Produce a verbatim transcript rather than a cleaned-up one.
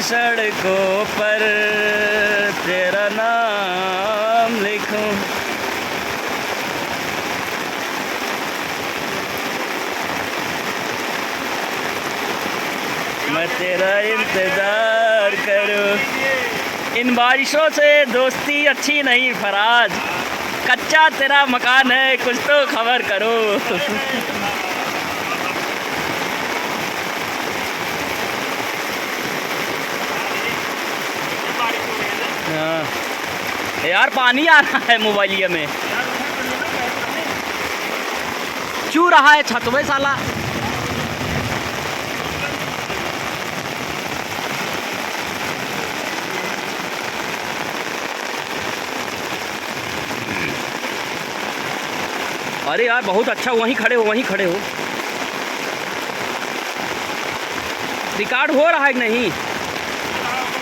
सड़कों पर तेरा नाम लिखूं। मैं तेरा इंतजार करूं। इन बारिशों से दोस्ती अच्छी नहीं फराज। कच्चा तेरा मकान है, कुछ तो खबर करो। हाँ। यार, पानी आ रहा है मोबाइलिया में। चू रहा है छतवे साला। अरे यार, बहुत अच्छा, वहीं खड़े हो, वहीं खड़े हो। रिकॉर्ड हो रहा है कि नहीं?